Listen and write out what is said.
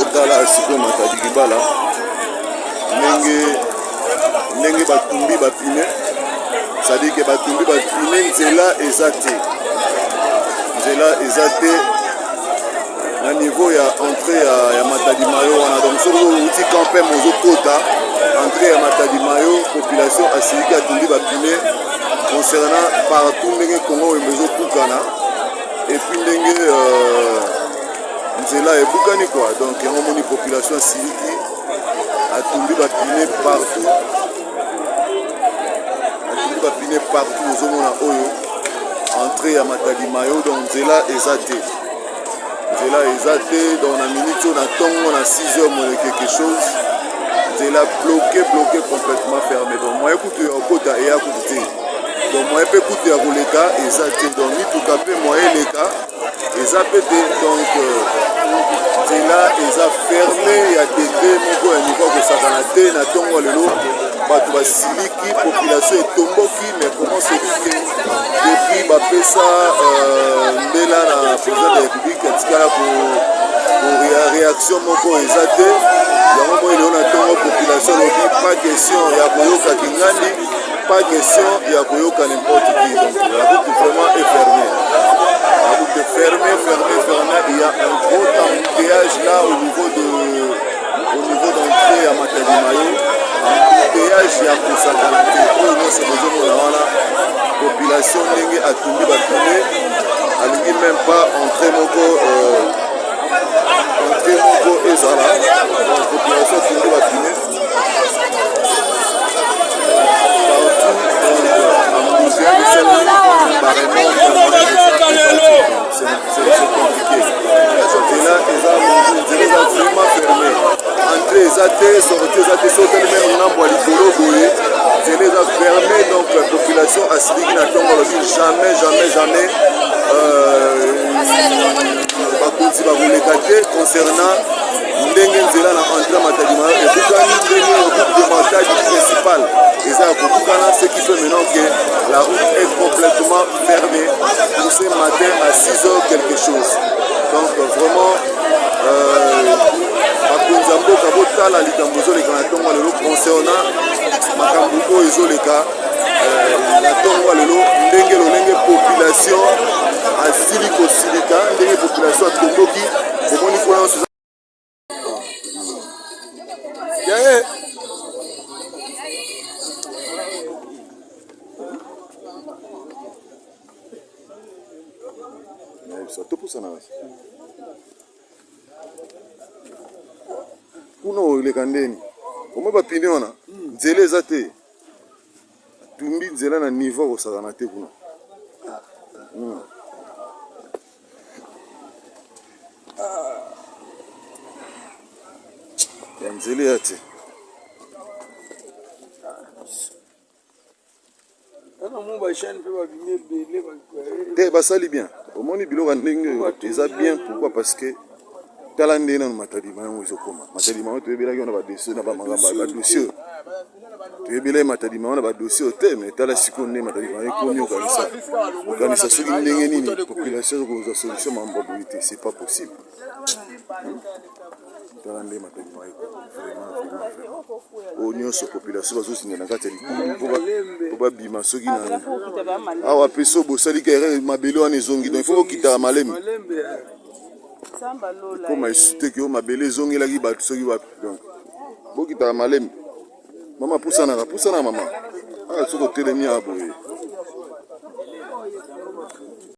Otala sikoyo Matadi Kibala ndenge ndenge batumbi bapine c'est-à-dire que batumbi bapine nzela eza te nzela eza te na niveau ya entrée ya, ya Matadi Mayo wana donc soki outi campem ozokota entrée ya Matadi Mayo population asiliki atumbi bapine concernant partout ndenge Congo oyo ezokukana et puis ndenge euh, nzela ebukani quoi donc yango moni population asiliki atumbi bapine partout atumbi bapine partout ozomona oyo entrée ya Matadi Mayo donc nzela eza te nzela eza te donc na minute oyo na ntongo na 6 heures moins quelque chose nzela bloqué bloqué complètement fermé donc moyen kutu ya kokota eya kutu te donc moyen mpe kutu ya koleka eza te donc mituka mpe moyen eleka eza mpe te donc euh, nzela eza ferme ya degre moko ya niveau ya kosakana te na ntongo ya lelo bato basiliki population etomboki mais comment se dit que depuis bapesa euh, mbela na président de la république atikala ko réaction moko eza te yango moi lelo na ntongo population alobi pas question ya koyoka kingandi pas question ya koyoka n'importe qui donc la route vraiment est fermée la route est fermée fermée fermée il y a un gros embouteillage là au niveau de au niveau d'entrée ya Matadi Mayo embouteillage ya kosakana te oyo nyonso bozomona wana population ndenge atumbi bapine alingi même pas entrée moko euh, entrée moko ezala donc population atumbi bapine partout donc embouteillage esalemi barement c'est compliqué nzela eza nzela eza vraiment fermé entrée eza te sortie eza te soki otali meme ngambo ya likolo boye nzela eza fermé donc population asiliki na ntongo alobi jamais jamais jamais euh, bakonzi bakoleka te concernant ndenge nzela na entrée Matadi Mayo ebukani ndenge route de Matadi principale eza ya kobukana ce qui fait maintenant que la route est complètement fermée pour ce matin à 6 heures quelque chose donc vraiment euh, bakonzi ya mboka botala likambo ezoleka na ntongo ya lelo concernant makambo oyo ezoleka euh, na ntongo ya lelo ndenge lolenge population asili kosilika ndenge population atomboki bomoni kuna nyonso Yeah. Nayebisa topusana basi kuna oleka ndeni omoi bapine wana nzela eza te atumbi nzela na niveau akosakana te kuna hmm. Ya nzela ya te. Te basali bien omoni biloko ya ndenge oyo eza bien pourquoi parce que tala nde nanu matadima yango ezokoma matadima yango toyebelaki wana badossier na bamakambo ya badossier oyo toyebelaki matadima wana badossier oyo te mais tala sikoyo nde matadima yango ekomi okanisa okanisa soki ndenge nini population ekozwa solution mambo ya boye te c'est pas possible tala nde matadi maye vraiment vraiment vraiment oyo nyonso population bazozinda na kati ya libulu mpo babima soki na awa mpe so bosali ka erreur mabele wana ezongi donc il faut bokitaka malemi ekoma esu te ke oyo mabele ezongelaki bato soki wapi donc bokitaka malemi mama pusanaka pusanaka mama awa soki otelemi awa boye.